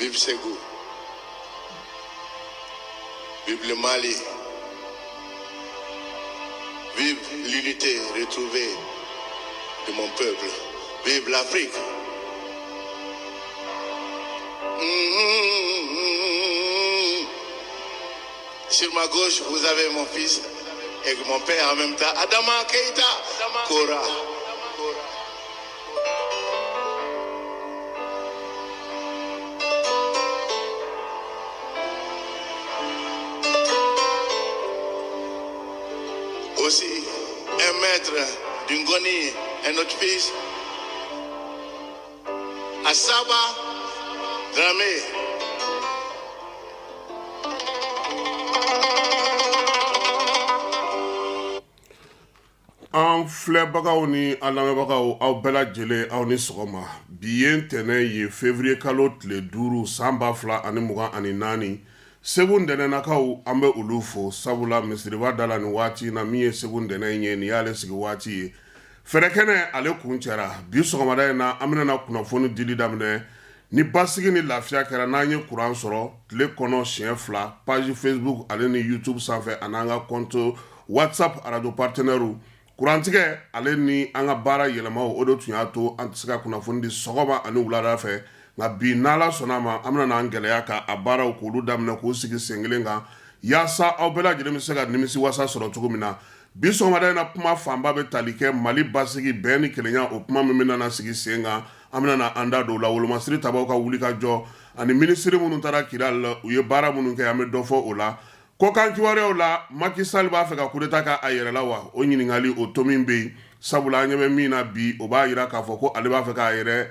Vive Ségou. Vive le Mali. Vive l'unité retrouvée de mon peuple. Vive l'Afrique. Mmh. Sur ma gauche, vous avez mon fils et mon père en même temps, Adama Keita Kora. Aussi, un maître du Ngoni, un autre fils, Asaba Dramé. An filɛbagaw ni an lamɛnbagaw, aw bɛɛ lajɛlen, aw ni sɔgɔma. Bi ye ntɛnɛn ye, février kalo tile 5, san 2024. Segu ntɛnɛnnakaw, an bɛ olu fo, sabula misiriba da la nin waati in na, min ye Segu ntɛnɛn ye, nin y'ale sigi waati ye. Fɛrɛkɛnɛ ale kuncɛra bi sɔgɔmada in na. An bɛna kunnafoni dili daminɛ ni basigi ni lafiya kɛra, n'an ye kuran sɔrɔ tile kɔnɔ siɲɛ fila, page Facebook ale ni YouTube sanfɛ, ani an ka compte WhatsApp arajo partenaires. Kurantigɛ ale ni an ka baara yɛlɛmaw, o de tun y'a to an tɛ se ka kunnafoni di sɔgɔma ani wulada fɛ. Nka bi, n'Ala sɔnna a ma, an bɛna n'an gɛlɛya ka a baaraw k'olu daminɛ, k'u sigi sen kelen kan, yaasa aw bɛɛ lajɛlen bɛ se ka nimisi wasa sɔrɔ cogo min na. Bi sɔgɔmada in na, kuma fanba bɛ tali kɛ Mali basigi, bɛn ni kelenya, o kuma min bɛna sigi sen kan, an bɛna an da don o la. Wolomasiri tabaw ka wuli ka jɔ ani minisiri minnu taara Kidali la, u ye baara minnu kɛ, an bɛ dɔ fɔ o la. Kɔkan kibaruyaw la, Macky Sall b'a fɛ ka coup d'État k'a yɛrɛ la wa? O ɲininkali, o tomi bɛ yen, sabula an ɲɛ bɛ min na bi, o b'a jira k'a fɔ ko ale b'a fɛ k'a yɛrɛ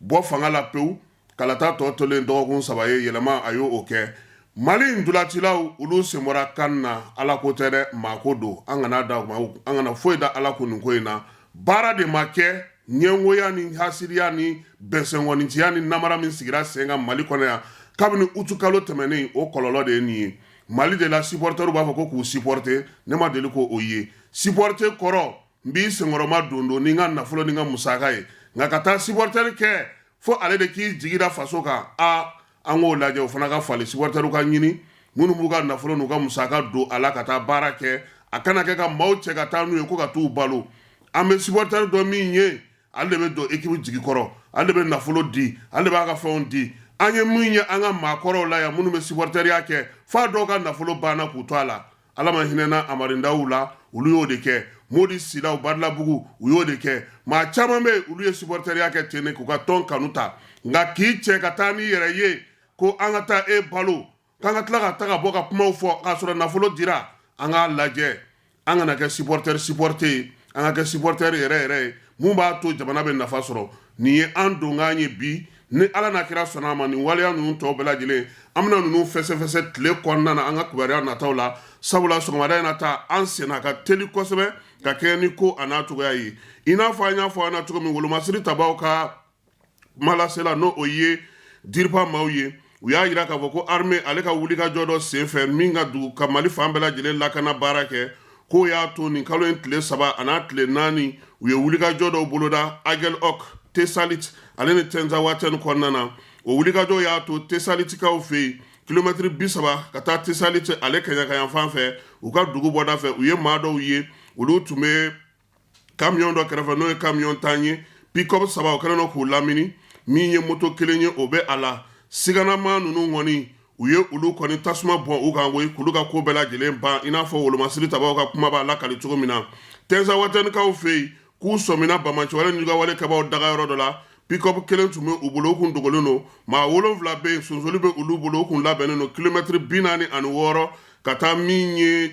bɔ fanga la pewu. Kalata tɔ tolen dɔgɔkun 3 ye, yɛlɛma a y'o kɛ. Mali ntolacilaw, olu sen bɔra CAN na. Ala ko tɛ dɛ, maa ko don. An kana da, an kana foyi da Ala kun nin ko in na. Baara de ma kɛ. Ɲɛngoya ni hasidiya ni bɛnsɛnkɔnintiya ni namara min sigira sen kan Mali kɔnɔ yan kabini utukalo tɛmɛnen, o kɔlɔlɔ de ye nin ye. Mali de la, supporterw b'a fɔ ko k'u supporter. Ne ma deli k'o ye. Supporter kɔrɔ, n b'i senkɔrɔma don don ni n ka nafolo ni n ka musaka ye. Nka ka taa supporter kɛ fo ale de k'i jigi da faso kan, a an k'o lajɛ, o fana ka falen. Supporterw ka ɲini minnu b'u ka nafolo n'u ka musaka don a la ka taa baara kɛ, a kana kɛ ka maaw cɛ ka taa n'u ye ko ka t'u balo. An bɛ supporter dɔ min ye, ale de bɛ don équipe jigi kɔrɔ, ale de bɛ nafolo di, ale de b'a ka fɛnw di. An ye min ye an ka maakɔrɔw la yan, minnu bɛ supporteriya kɛ, f'a dɔw ka nafolo banna k'u to a la. Ala ma hinɛna Amari Ndaw la, olu y'o de kɛ. Modi Silaw Badalabugu, u y'o de kɛ. Maa caman bɛ yen, olu ye supporteriya kɛ ten de k'u ka tɔn kanu ta. Nka k'i cɛ ka taa n'i yɛrɛ ye ko an ka taa e balo, k'an ka tila ka taa ka bɔ ka kumaw fɔ k'a sɔrɔ nafolo dira, an k'a lajɛ. An kana kɛ supporter supporté ye, an ka kɛ supporter yɛrɛ yɛrɛ ye, mun b'a to jamana bɛ nafa sɔrɔ. Nin ye an donkan ye bi. Ni Ala n'a kira sɔnna a ma, nin waleya ninnu tɔw bɛɛ lajɛlen, an bɛna ninnu fɛsɛfɛsɛ tile kɔnɔna na an ka kibaruya nataw la, sabula sɔgɔmada in na ta, an senna ka teli kosɛbɛ ka kɛɲɛ ni ko a n'a cogoya ye. I n'a fɔ an y'a fɔ an na cogo min, wolomasiri tabaw ka kumalasela, n'o o ye DIRPA maaw ye, u y'a jira k'a fɔ ko armée ale ka wulikajɔ dɔ senfɛ, min ka dugu ka Mali fan bɛɛ lajɛlen lakana baara kɛ, k'o y'a to nin kalo in tile 3 a n'a tile 4, u ye wulikajɔ dɔw boloda Aguelhok, Tessalit ale ni Tinzaouaten kɔnɔna na. O wulikajɔ y'a to Tessalitikaw fɛ yen, kilomɛtiri 30 ka taa Tessalit ale kɛɲɛka yanfan fɛ, u ka dugu bɔda fɛ, u ye maa dɔw ye, olu tun bɛ kamiyɔn dɔ kɛrɛfɛ, n'o ye kamiyɔn tan ye, pick-up saba, o kɛlen don k'u lamini. Min ye moto kelen ye, o bɛ a la. Siganama ninnu kɔni, u ye olu kɔni tasuma bɔn u kan koyi, k'olu ka ko bɛɛ lajɛlen ban, i n'a fɔ wolomasiri tabaw ka kuma b'a lakali cogo min na. Tinzaouatenkaw fɛ yen, k'u sɔmina banbaanciwale ni jugawale kɛbaaw dagayɔrɔ dɔ la. Pick-up kelen tun bɛ u bolo, u kun dogolen don. Maa 7 bɛ yen, sonsoli bɛ olu bolo, u kun labɛnnen don. Kilomɛtiri 46 ka taa min ye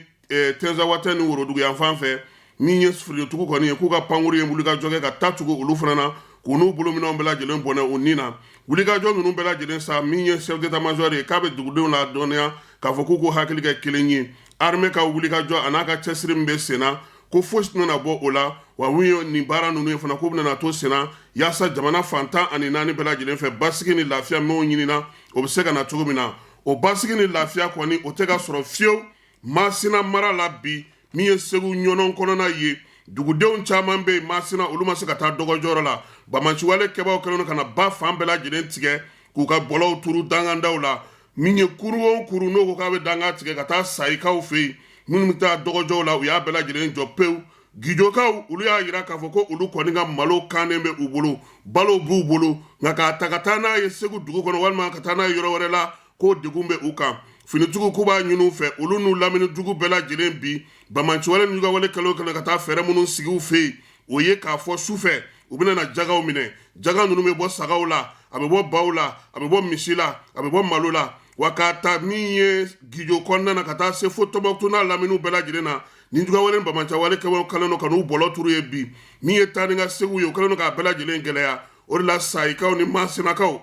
Tinzaouaten ni worodugu yanfan fɛ, min ye Firitugu kɔni ye, k'u ka pankuru ye wulikajɔ kɛ ka taa tugu olu fana na, k'u n'u bolominɛnw bɛɛ lajɛlen bɔnɛ u ni na. Wulikajɔ ninnu bɛɛ lajɛlen sa, min ye chef d'état major ye, k'a bɛ dugudenw ladɔnniya k'a fɔ k'u k'u hakili kɛ kelen ye. Armée ka wulikajɔ a n'a ka cɛsiri min bɛ sen na, ko fosi tɛna bɔ o la. Wa min ye nin baara ninnu ye fana, k'u bɛna to sen na yaasa jamana fan 14 bɛɛ lajɛlen fɛ, basigi ni lafiya minnu ɲinina, o bɛ se ka na cogo min na. O basigi ni lafiya kɔni, o tɛ ka sɔrɔ fiyewu Masina mara la bi. Min ye Segu ɲɔnɔn kɔnɔna ye, dugudenw caman bɛ yen Masina, olu ma se ka taa dɔgɔjɔyɔrɔ la. Banbaanciwale kɛbaaw kɛlen don ka na ba fan bɛɛ lajɛlen tigɛ. k'u ka bɔlɔw turu dangandaw la. Min ye kurun o kurun n'o ko k'a bɛ danga tigɛ ka taa Sayikaw fɛ yen, minnu bɛ taa dɔgɔjɔw la, u y'a bɛɛ lajɛlen jɔ pewu. Gijokaw, olu y'a jira k'a fɔ ko olu kɔni ka malo kannen bɛ u bolo, balo b'u bolo, nka k'a ta ka taa n'a ye Segu dugu kɔnɔ walima ka taa n'a ye yɔrɔ wɛrɛ la, k'o degun bɛ u kan. Finitigiw k'u b'a ɲini u fɛ, olu n'u lamini dugu bɛɛ lajɛlen bi banbaanciwale ni juguyawale kɛlen o kɛlen ka taa fɛɛrɛ minnu sigi u fɛ yen, o ye k'a fɔ su fɛ u bɛna na jagaw minɛ. Jaga ninnu bɛ bɔ sagaw la, a bɛ bɔ baw la, a bɛ bɔ misi la, a bɛ bɔ malo la. Wa k'a ta min ye Gijo kɔnɔna na ka taa se fo Tɔnbɔkutu n'a laminiw bɛɛ lajɛlen na, ni juguyawale ni banbaanciwale kɛlen don ka n'u bɔlɔ turu ye bi, min ye taa ni ka seginw ye, u kɛlen don k'a bɛɛ lajɛlen gɛlɛya. O de la Sayikaw ni Masinakaw,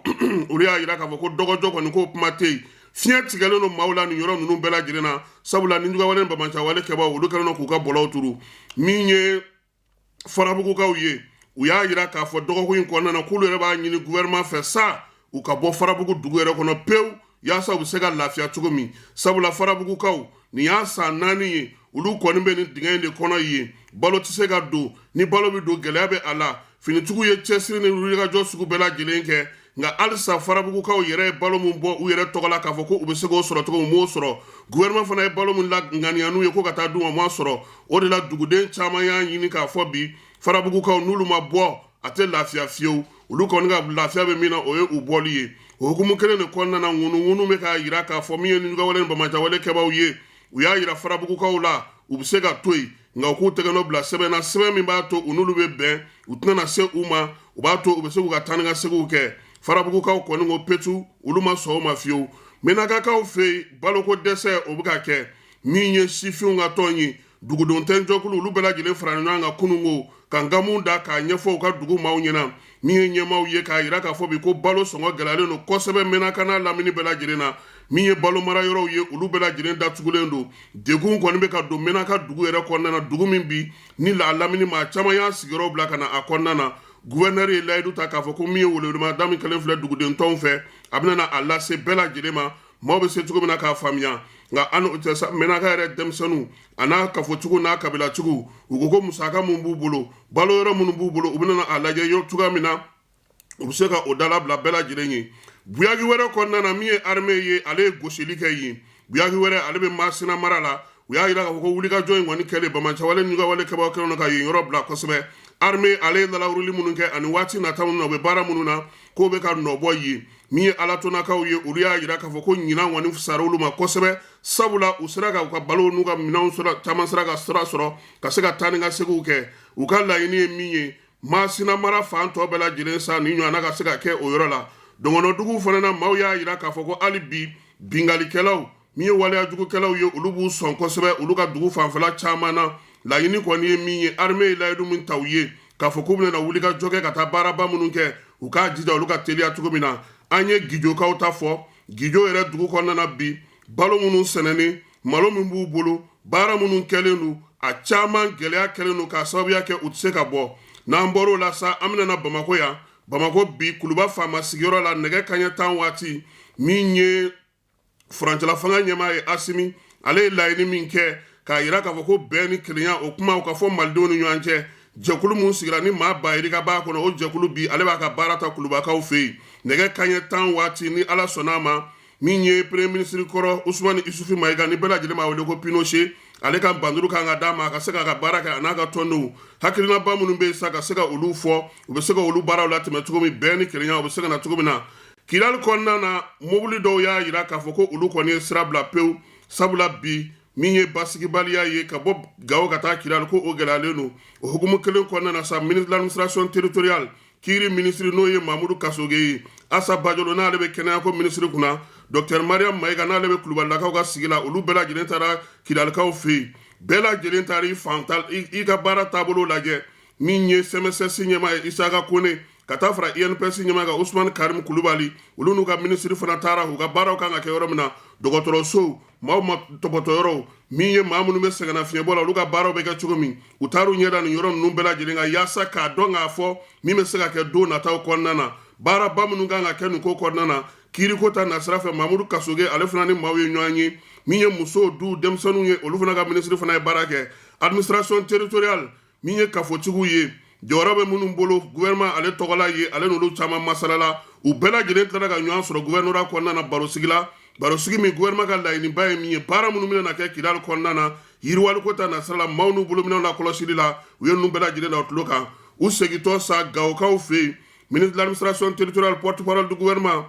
olu y'a jira k'a fɔ ko dɔgɔjɔ kɔni k'o kuma tɛ yen. Fiɲɛ tigɛlen don maaw la nin yɔrɔ ninnu bɛɛ lajɛlen na, sabula ni juguyawale ni banbaanciwale kɛbaaw, olu kɛlen don k'u ka bɔlɔw turu. Min ye Farabugukaw ye, u y'a jira k'a fɔ dɔgɔkun in kɔnɔna na k'olu yɛrɛ b'a ɲini gouvernement fɛ sa, u ka bɔ Farabugu dugu yɛrɛ kɔnɔ pewu, yaasa u bɛ se ka lafiya cogo min. Sabula Farabugukaw, nin y'a san 4 ye, olu kɔni bɛ nin dingɛ in de kɔnɔ yen. Balo tɛ se ka don, ni balo bɛ don, gɛlɛya bɛ a la. Finitigiw ye cɛsiri ni wulikajɔ sugu bɛɛ lajɛlen kɛ, nka halisa Farabugukaw yɛrɛ ye balo min bɔ u yɛrɛ tɔgɔ la k'a fɔ ko u bɛ se k'o sɔrɔ cogo min, u m'o sɔrɔ. Gouvernement fana ye balo min la ŋaniya n'u ye ko ka taa d'u ma, u m'a sɔrɔ. O de la duguden caman y'a ɲini k'a fɔ bi Farabugukaw n'olu ma bɔ, a tɛ lafiya fiyewu. Olu kɔni ka lafiya bɛ min na, o ye u bɔli ye. O hukumu kelen de kɔnɔna na, ŋunuŋunu bɛ k'a jira k'a fɔ min ye nijuguyawale ni banbaanciwale kɛbaaw ye, u y'a jira Farabugukaw la u bɛ se ka to yen, nka u k'u tɛgɛnɔ bila sɛbɛn na, sɛbɛn min b'a to u n'olu bɛ bɛn, u tɛna na se u ma, u b'a to u bɛ se k'u ka taa ni ka seginw kɛ. Farabugukaw kɔni ko petu, olu ma sɔn o ma fiyewu. Menakakaw fɛ yen, baloko dɛsɛ o bɛ ka kɛ. Min ye sifinw ka tɔn ye, dugudenw tɛnjɔkulu, olu bɛɛ lajɛlen fara ɲɔgɔn kan kununko ka nkamu da k'a ɲɛfɔ u ka dugu maaw ɲɛna, min ye ɲɛmaaw ye, k'a jira k'a fɔ bi ko balo sɔngɔ gɛlɛyalen don kosɛbɛ Menaka n'a lamini bɛɛ lajɛlen na. Min ye balo mara yɔrɔw ye, olu bɛɛ lajɛlen datugulen don. Degun kɔni bɛ ka don Menaka dugu yɛrɛ kɔnɔna na, dugu min bi ni la lamini maa caman y'a sigiyɔrɔ bila ka na a kɔnɔna na. Gouverneur ye layidu ta k'a fɔ ko min ye welewelemada min kɛlen filɛ duguden tɔnw fɛ, a bɛna na a lase bɛɛ lajɛlen ma, maaw bɛ se cogo min na k'a faamuya. Nka an n'o cɛ sa, Menaka yɛrɛ denmisɛnninw a n'a kafotigiw n'a kabilatigiw, u ko ko musaka min b'u bolo, balo yɔrɔ minnu b'u bolo, u bɛna a lajɛ yɔrɔ cogoya min na u bɛ se ka o dalabila bɛɛ lajɛlen ye. Buyaki wɛrɛ kɔnɔna na, min ye armée ye, ale ye gosili kɛ yen. Buyaki wɛrɛ, ale bɛ Masina mara la. U y'a jira k'a fɔ ko wulikajɔ in kɔni kɛlen, banbaanciwale ni juguyawale kɛbaaw kɛlen don ka yen yɔrɔ bila kosɛbɛ. Armée ale ye lalawuruli minnu kɛ ani waati nata minnu na, u bɛ baara minnu na, k'o bɛ ka nɔ bɔ yen. Min ye Alatonakaw ye, olu y'a jira k'a fɔ ko ɲinan kɔni fisayara olu ma kosɛbɛ, sabula u sera ka u ka balo n'u ka minɛnw sɔrɔ, caman sera ka sira sɔrɔ ka se ka taa ni ka seginw kɛ. U ka laɲini ye min ye, Masina mara fan tɔ bɛɛ lajɛlen sa, ni ɲɔgɔnna ka se ka kɛ o yɔrɔ la. Dɔgɔnɔduguw fana na, maaw y'a jira k'a fɔ ko hali bi binkalikɛlaw, min ye waleyajugukɛlaw ye, olu b'u sɔn kosɛbɛ olu ka dugu fanfɛla caman na. Laɲini kɔni ye min ye, armée ye layidu min ta u ye k'a fɔ k'u bɛna wuli ka jɔ kɛ ka taa baaraba minnu kɛ, u k'a jija olu ka teliya cogo min na. An ye Gijokaw ta fɔ. Gijo yɛrɛ dugu kɔnɔna na bi, balo minnu sɛnɛnen, malo min b'u bolo, baara minnu kɛlen don, a caman gɛlɛya kɛlen don k'a sababuya kɛ u tɛ se ka bɔ. N'an bɔr'o la sa, an bɛna na Bamakɔ yan. Bamakɔ bi, Kuluba faama sigiyɔrɔ la, nɛgɛ kanɲɛ 10 waati, min ye furancɛla fanga ɲɛmaa ye, Asimi, ale ye laɲini min kɛ k'a jira k'a fɔ ko bɛn ni kelenya, o kuma ka fɔ malidenw ni ɲɔgɔn cɛ, jɛkulu min sigira ni maa ba yirika b'a kɔnɔ, o jɛkulu bi ale b'a ka baara ta Kulubakaw fɛ yen nɛgɛ kanɲɛ 10 waati, ni Ala sɔnna a ma. Min ye premier ministre kɔrɔ Usumani Isufi Mayiga, ni bɛɛ lajɛlen b'a wele ko Pinochet, ale ka banduru kan ka d'a ma a ka se k'a ka baara kɛ, a n'a ka tɔndenw hakilinaba minnu bɛ yen sa, ka se ka olu fɔ, u bɛ se ka olu baaraw latɛmɛ cogo min, bɛn ni kelenya o bɛ se ka na cogo min na. Kidali kɔnɔna na, mobili dɔw y'a jira k'a fɔ ko olu kɔni ye sira bila pewu, sabula bi min ye basigibaliya ye ka bɔ Gawo ka taa Kidali, ko o gɛlɛyalen don. O hukumu kelen kɔnɔna na sa, ministre de l'administration territoriale, kiiri minisiri, n'o ye Mamudu Kasoge ye, Asa Bajolo, n'ale bɛ kɛnɛyako minisiri kunna, docteur Mariam Mayiga, n'ale bɛ Kulubalilakaw ka sigi la, olu bɛɛ lajɛlen taara Kidalikaw fɛ yen. Bɛɛ lajɛlen taara i fan i ka baara taabolo lajɛ. Min ye CMSS ɲɛmaa ye, Isaka Kone, ka taa fara INPS ɲɛmaa kan, Usumani Karim Kulubali, olu n'u ka minisiri fana taara u ka baaraw kan ka kɛ yɔrɔ min na, dɔgɔtɔrɔsow, maaw ma tɔpɔtɔ yɔrɔw, min ye maa minnu bɛ sɛgɛnnafiɲɛbɔ la, olu ka baaraw bɛ kɛ cogo min. U taar'u ɲɛ da nin yɔrɔ ninnu bɛɛ lajɛlen kan, yaasa k'a dɔn k'a fɔ min bɛ se ka kɛ don nataw kɔnɔna na, baaraba minnu kan ka kɛ nin ko kɔnɔna na. Kiiriko ta nasira fɛ, Mamudu Kasoge, ale fana ni maaw ye ɲɔgɔn ye. Min ye musow, du, denmisɛnninw ye, olu fana ka minisiri fana ye baara kɛ. Administration territoriale, min ye kafotigiw ye, jɔyɔrɔ bɛ minnu bolo gouvernement ale tɔgɔla ye, ale n'olu caman masalala. U bɛɛ lajɛlen tilara ka ɲɔgɔn sɔrɔ gouvernorat kɔnɔna na barosigi la, barosigi min gouvernement ka laɲiniba ye min ye, baara minnu bɛna kɛ Kidali kɔnɔna na, yiriwaliko ta nasira la, maaw n'u bolominɛnw lakɔlɔsili la, u ye ninnu bɛɛ lajɛlen da u tulo kan. U segintɔ sa Gawokaw fɛ yen, ministre de l'administration territoriale, porte-parole du gouvernement,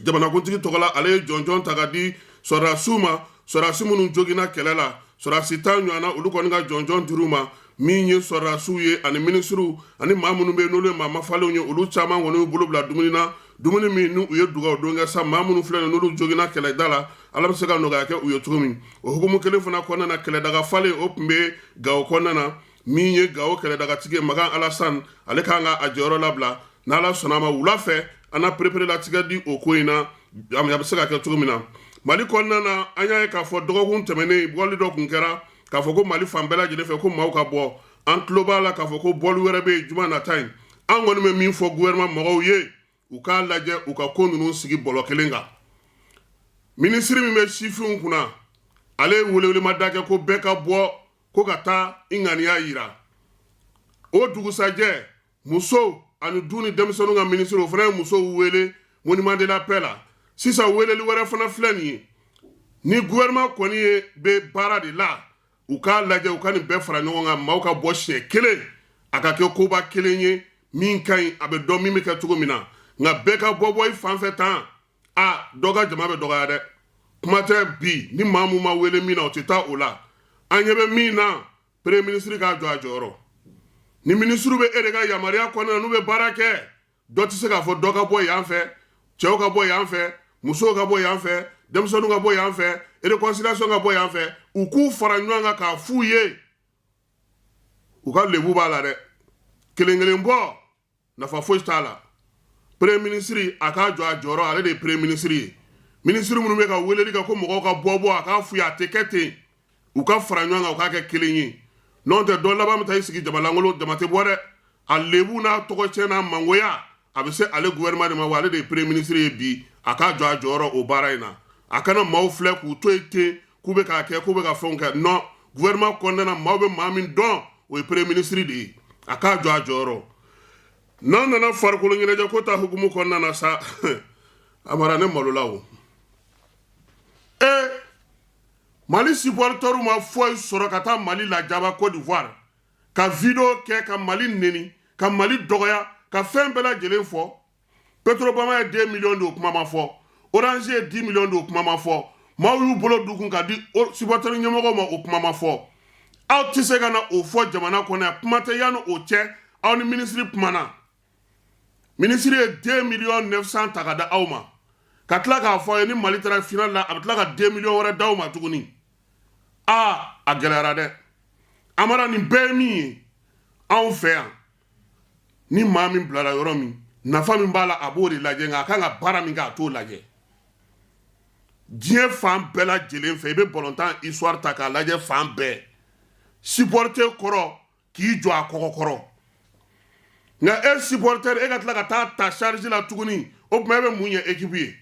jamanakuntigi tɔgɔ la, ale ye jɔnjɔn ta ka di sɔrɔdasiw ma, sɔrɔdasi minnu joginna kɛlɛ la, sɔrɔdasi 10 ɲɔgɔnna, olu kɔni ka jɔnjɔn dir'u ma. Min ye sɔrɔdasiw ye ani minisiriw ani maa minnu bɛ yen n'olu ye maa mafalenw ye, olu caman kɔni y'u bolo bila dumuni na, dumuni min n'u ye dugawu don kɛ sa, maa minnu filɛ nin n'olu joginna kɛlɛda la, Ala bɛ se ka nɔgɔya kɛ u ye cogo min. O hukumu kelen fana kɔnɔna na, kɛlɛdaga falen o tun bɛ Gawo kɔnɔna na. Min ye Gawo kɛlɛdagatigi ye, Makan Alasan, ale kan ka a jɔyɔrɔ labila. N'Ala sɔnna a ma, wula fɛ an na pereperelatigɛ di o ko in na, a bɛ se ka kɛ cogo min na. Mali kɔnɔna na, an y'a ye k'a fɔ dɔgɔkun tɛmɛnen, bɔli dɔ tun kɛra k'a fɔ ko Mali fan bɛɛ lajɛlen fɛ ko maaw ka bɔ. An tulo b'a la k'a fɔ ko bɔli wɛrɛ bɛ yen juma nata in. An kɔni bɛ min fɔ gouvernement mɔgɔw ye, u k'a lajɛ u ka ko ninnu sigi bɔlɔ kelen kan. Minisiri min bɛ sifinw kunna, ale ye welewelemada kɛ ko bɛɛ ka bɔ, ko ka taa i ŋaniya yira. O dugusajɛ, musow ani du ni denmisɛnninw ka minisiri, o fana ye musow wele monument de la paix la. Sisan weleli wɛrɛ fana filɛ nin ye. Ni gouvernement kɔni ye bɛ baara de la, u k'a lajɛ u ka nin bɛɛ fara ɲɔgɔn kan, maaw ka bɔ siɲɛ kelen, a ka kɛ koba kelen ye min ka ɲi, a bɛ dɔn min bɛ kɛ cogo min na. Nka bɛɛ ka bɔ bɔ i fan fɛ tan, a dɔ ka jama bɛ dɔgɔya dɛ. Kuma tɛ bi ni maa mun ma wele min na, o tɛ taa o la. An ɲɛ bɛ min na, premier ministre k'a jɔ a jɔyɔrɔ. Ni minisiriw bɛ e de ka yamaruya kɔnɔna na, n'u bɛ baara kɛ, dɔ tɛ se k'a fɔ dɔ ka bɔ yan fɛ, cɛw ka bɔ yan fɛ, musow ka bɔ yan fɛ, denmisɛnninw ka bɔ yan fɛ, réconciliation ka bɔ yan fɛ. U k'u fara ɲɔgɔn kan k'a f'u ye, u ka lebu b'a la dɛ. Kelen kelen bɔ, nafa foyi t'a la. Premier ministre, a k'a jɔ a jɔyɔrɔ, ale de ye premier ministre ye. Minisiri minnu bɛ ka weleli kɛ ko mɔgɔw ka bɔ bɔ, a k'a f'u ye a tɛ kɛ ten, u ka fara ɲɔgɔn kan, u k'a kɛ kelen ye. N'o tɛ, dɔ laban bɛ taa i sigi jamalankolon, jama tɛ bɔ dɛ. A lebu n'a tɔgɔ tiɲɛ n'a mangoya, a bɛ se ale gouvernement de ma, wa ale de ye premier ministre ye bi. A k'a jɔ a jɔyɔrɔ o baara in na. A kana maaw filɛ k'u to yen ten k'u bɛ k'a kɛ, k'u bɛ ka fɛnw kɛ. Non, gouvernement kɔnɔna na, maaw bɛ maa min dɔn, o ye premier ministre de ye. A k'a jɔ a jɔyɔrɔ. N'an nana farikolo ɲɛnajɛ ko ta hukumu kɔnɔna na sa, Amara, ne malola o. Mali supporteurs ma foyi sɔrɔ ka taa Mali lajaba Côte d'Ivoire, ka video kɛ ka Mali neni, ka Mali dɔgɔya, ka fɛn bɛɛ lajɛlen fɔ. Petrobama ye 2 millions de, o kuma ma fɔ. Orange ye 10 millions de, o kuma ma fɔ. Maaw y'u bolo d'u kun ka di supporter ɲɛmɔgɔw ma, o kuma ma fɔ. Aw tɛ se ka na o fɔ jamana kɔnɔ yan. Kuma tɛ yanni o cɛ, aw ni minisiri kumana, minisiri ye 2 millions 900 ta ka da aw ma, ka tila k'a fɔ aw ye ni Mali taara final la, a bɛ tila ka 2 millions wɛrɛ d'aw ma tuguni. Aa, a gɛlɛyara dɛ, Amara. Nin bɛɛ ye min ye anw fɛ yan, ni maa min bilara yɔrɔ min, nafa min b'a la, a b'o de lajɛ, nka a kan ka baara min kɛ, a t'o lajɛ. Diɲɛ fan bɛɛ lajɛlen fɛ, i bɛ balontan histoire ta k'a lajɛ, fan bɛɛ supporter kɔrɔ k'i jɔ a kɔgɔ kɔrɔ. Nka e supporter, e ka tila ka taa ta charge la tuguni, o tuma e bɛ mun ɲɛ équipe ye?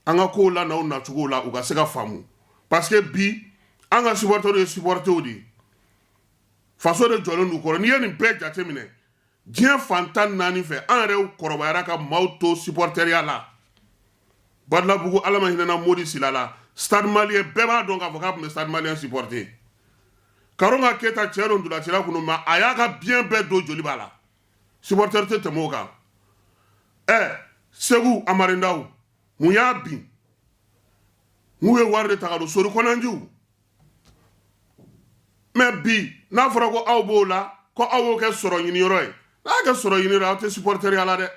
An ka kow la n'aw nacogo la, u ka se ka faamu, parce que bi an ka supporter ye supporterw de ye, faso de jɔlen d'u kɔrɔ. N'i ye nin bɛɛ jateminɛ diɲɛ fan 14 fɛ, an yɛrɛ kɔrɔbayara ka maaw to supporteriya la. Badalabugu, Ala ma hinɛna Modi Sila la, Stade Malien, bɛɛ b'a dɔn k'a fɔ k'a tun bɛ Stade Malien supporter. Karonka Keyita, cɛ don ntolacila kun, mais a y'a ka bien bɛɛ don Joliba la. Supporter tɛ tɛmɛ o kan. Ɛ Segu Amarindaw, mun y'a bin? N'u ye wari de ta ka don Sori Kɔnanjiw. Mais bi, n'a fɔra ko aw b'o la, ko aw b'o kɛ sɔrɔ ɲiniyɔrɔ ye, n'a kɛ sɔrɔ ɲiniyɔrɔ, aw tɛ supporteriya la dɛ,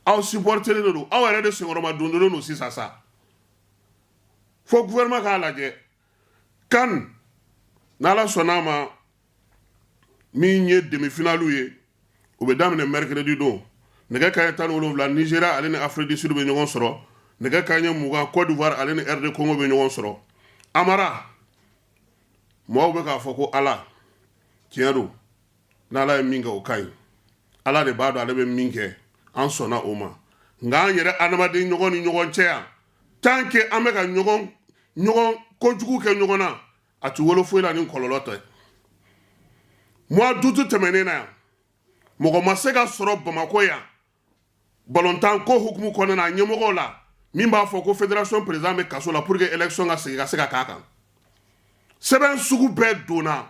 aw supporter de don, aw yɛrɛ de senkɔrɔma dondolen don sisan sa. Fo gouvernement k'a lajɛ kan. N'Ala sɔnna a ma, min ye demi-finale ye, o bɛ daminɛ mercredi don, nɛgɛ kanɲɛ 17, Nigeria ale ni Afrique du Sud bɛ ɲɔgɔn sɔrɔ. Nɛgɛ kanɲɛ 20, Côte d'Ivoire ale ni RD Congo bɛ ɲɔgɔn sɔrɔ. Amara, mɔgɔw bɛ k'a fɔ ko Ala tiɲɛ don, n'Ala ye min kɛ, o ka ɲi. Ala de b'a dɔn ale bɛ min kɛ, an sɔnna o ma. Nka an yɛrɛ adamaden ɲɔgɔn ni ɲɔgɔn cɛ yan, tant que an bɛ ka ɲɔgɔn ɲɔgɔn kojugu kɛ ɲɔgɔn na, a ti wolo foyi la ni kɔlɔlɔ tɛ. Mois d'août tɛmɛnen na yan, mɔgɔ ma se ka sɔrɔ Bamakɔ yan. balontan ko hukumu kɔnɔna na, a ɲɛmɔgɔw la min b'a fɔ ko fédération président bɛ kaso la pour que élection ka segin ka se ka k'a kan. Sɛbɛn sugu bɛɛ donna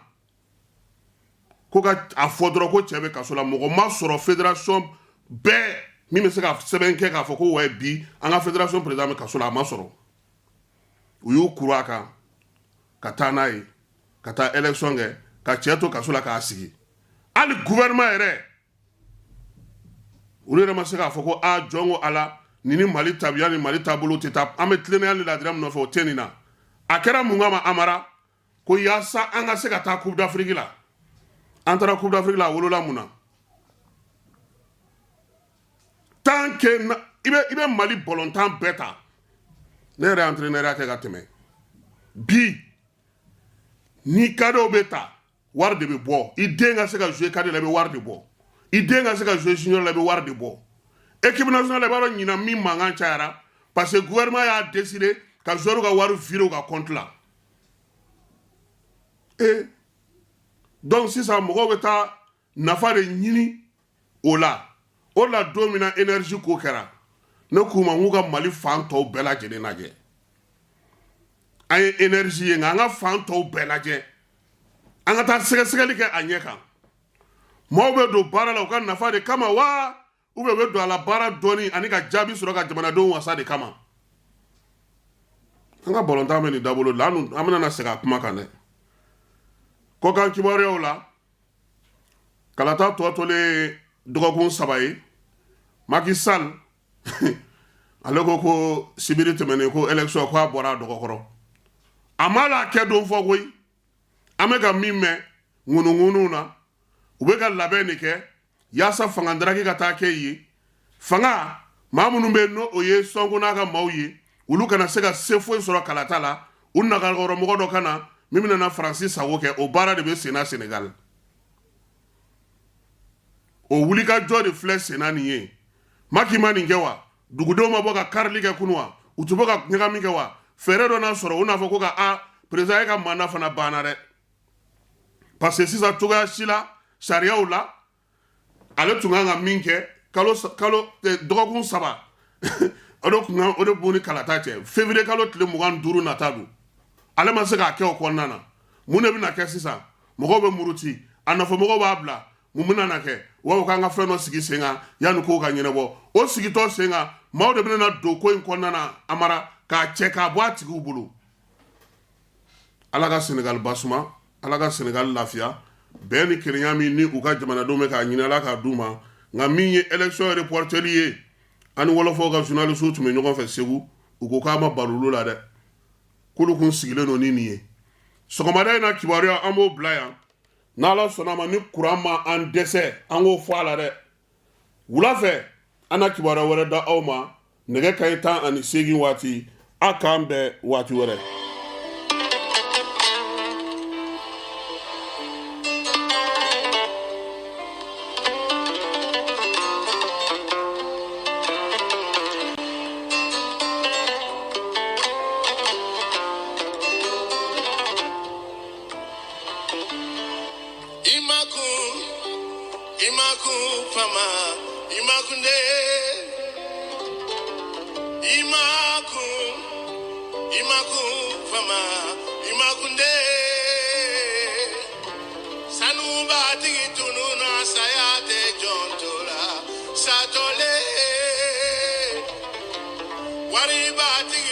ko ka a fɔ dɔrɔn ko cɛ bɛ kaso la. Mɔgɔ ma sɔrɔ fédération bɛɛ min bɛ se ka sɛbɛn kɛ k'a fɔ ko wa bi an ka fédération président bɛ kaso la, a ma sɔrɔ. U y'u kuru a kan ka taa n'a ye ka taa élection kɛ ka cɛ to kaso la k'a sigi. Hali gouvernement yɛrɛ, olu yɛrɛ ma se k'a fɔ ko a jɔn ko ala nin ni Mali tabiya ni Mali taabolo tɛ taa. An bɛ tilennenya ni laadiriya min nɔfɛ, o tɛ nin na. A kɛra mun kama, Amara? Ko yaasa an ka se ka taa Coupe d'Afrique la. An taara Coupe d'Afrique la, a wolola mun na? Tant que i bɛ Mali bɔlɔntan bɛɛ ta, ne yɛrɛ entraîneur kɛ ka tɛmɛ bi, ni cadetw bɛ ta, wari de bɛ bɔ. I den ka se ka jouer cadet la, i bɛ wari de bɔ. I den ka se ka jouer junior la, i bɛ wari de bɔ. Équipe nationale, i b'a dɔn ɲinan min mankan cayara, parce que gouvernement y'a décidé ka joueur ka wari virer u ka compte la. Et donc sisan mɔgɔw bɛ taa nafa de ɲini o la. O la, don min na énergie ko kɛra, ne k'u ma n k'u ka Mali fan tɔw bɛɛ lajɛlen lajɛ. An ye énergie ye, nka an ka fan tɔw bɛɛ lajɛ, an ka taa sɛgɛsɛgɛli kɛ a ɲɛ kan. Maaw bɛ don baara la u ka nafa de kama wa, ou bien u bɛ don a la baara dɔɔni ani ka jaabi sɔrɔ ka jamanadenw wasa de kama? An ka balontan bɛ nin dabolo la. An bɛna na segin a kuma kan dɛ. Kɔkan kibaruyaw la, kalata tɔ tolen dɔgɔkun 3 ye, Macky Sall ale ko ko sibiri tɛmɛnen ko élection ko a bɔra a dɔgɔkɔrɔ. A ma la kɛ don fɔ koyi. An bɛ ka min mɛn ŋunuŋunu na, u bɛ ka labɛn de kɛ yaasa fanga daraki ka taa kɛ yen. Fanga maa minnu bɛ yen, n'o o ye Sonko n'a ka maaw ye, olu kana se ka se foyi sɔrɔ kalata la. U nagakɔrɔmɔgɔ dɔ ka na min bɛna na Faransi sago kɛ, o baara de bɛ senna Senegal. O wulikajɔ de filɛ senna nin ye. Macky ma nin kɛ wa? Dugudenw ma bɔ ka karili kɛ kunu wa? U tɛ bɔ ka ɲagami kɛ wa? Fɛɛrɛ dɔ n'a sɔrɔ, u n'a fɔ ko ka a président e ka mandat fana banna dɛ, parce que sisan cogoya si la sariyaw la, ale tun kan ka min kɛ kalo kalo dɔgɔkun 3, o de tun kan, o de b'u ni kalata cɛ. Février kalo tile 25 nata don, ale ma se k'a kɛ o kɔnɔna na. Mun de bɛna kɛ sisan? Mɔgɔw bɛ muruti a nɔfɛ, mɔgɔw b'a bila. Mun bɛna na kɛ? U b'a fɔ k'an ka fɛn dɔ sigi sen kan yanni kow ka ɲɛnabɔ. O sigitɔ sen kan, maaw de bɛna na don ko in kɔnɔna na, Amara, k'a cɛ k'a bɔ a tigiw bolo. Ala ka Senegal basuma, Ala ka Senegal lafiya. Bɛn ni kelenya min ni u ka jamanadenw bɛ k'a ɲini, Ala k'a d'u ma. Nka min ye élection reporteli ye, ani wɔlɔfɔw ka journaliste tun bɛ ɲɔgɔn fɛ Segu, u ko k'a ma balo la dɛ, k'olu kun sigilen don ni nin ye. Sɔgɔmada in na kibaruya, an b'o bila yan. N'Ala sɔnna ma, ni kuran ma an dɛsɛ, an k'o fɔ a la dɛ, wula fɛ an na kibaruya wɛrɛ da aw ma nɛgɛ kanɲɛ 18 waati. A k'an bɛn waati wɛrɛ. Imakun, Imakun, Fama, Imakunde, Imakun, Imakun, Fama, Imakunde. Sanubatigi tununa, saya tɛ jɔn to la, satɔle. Waribatigi.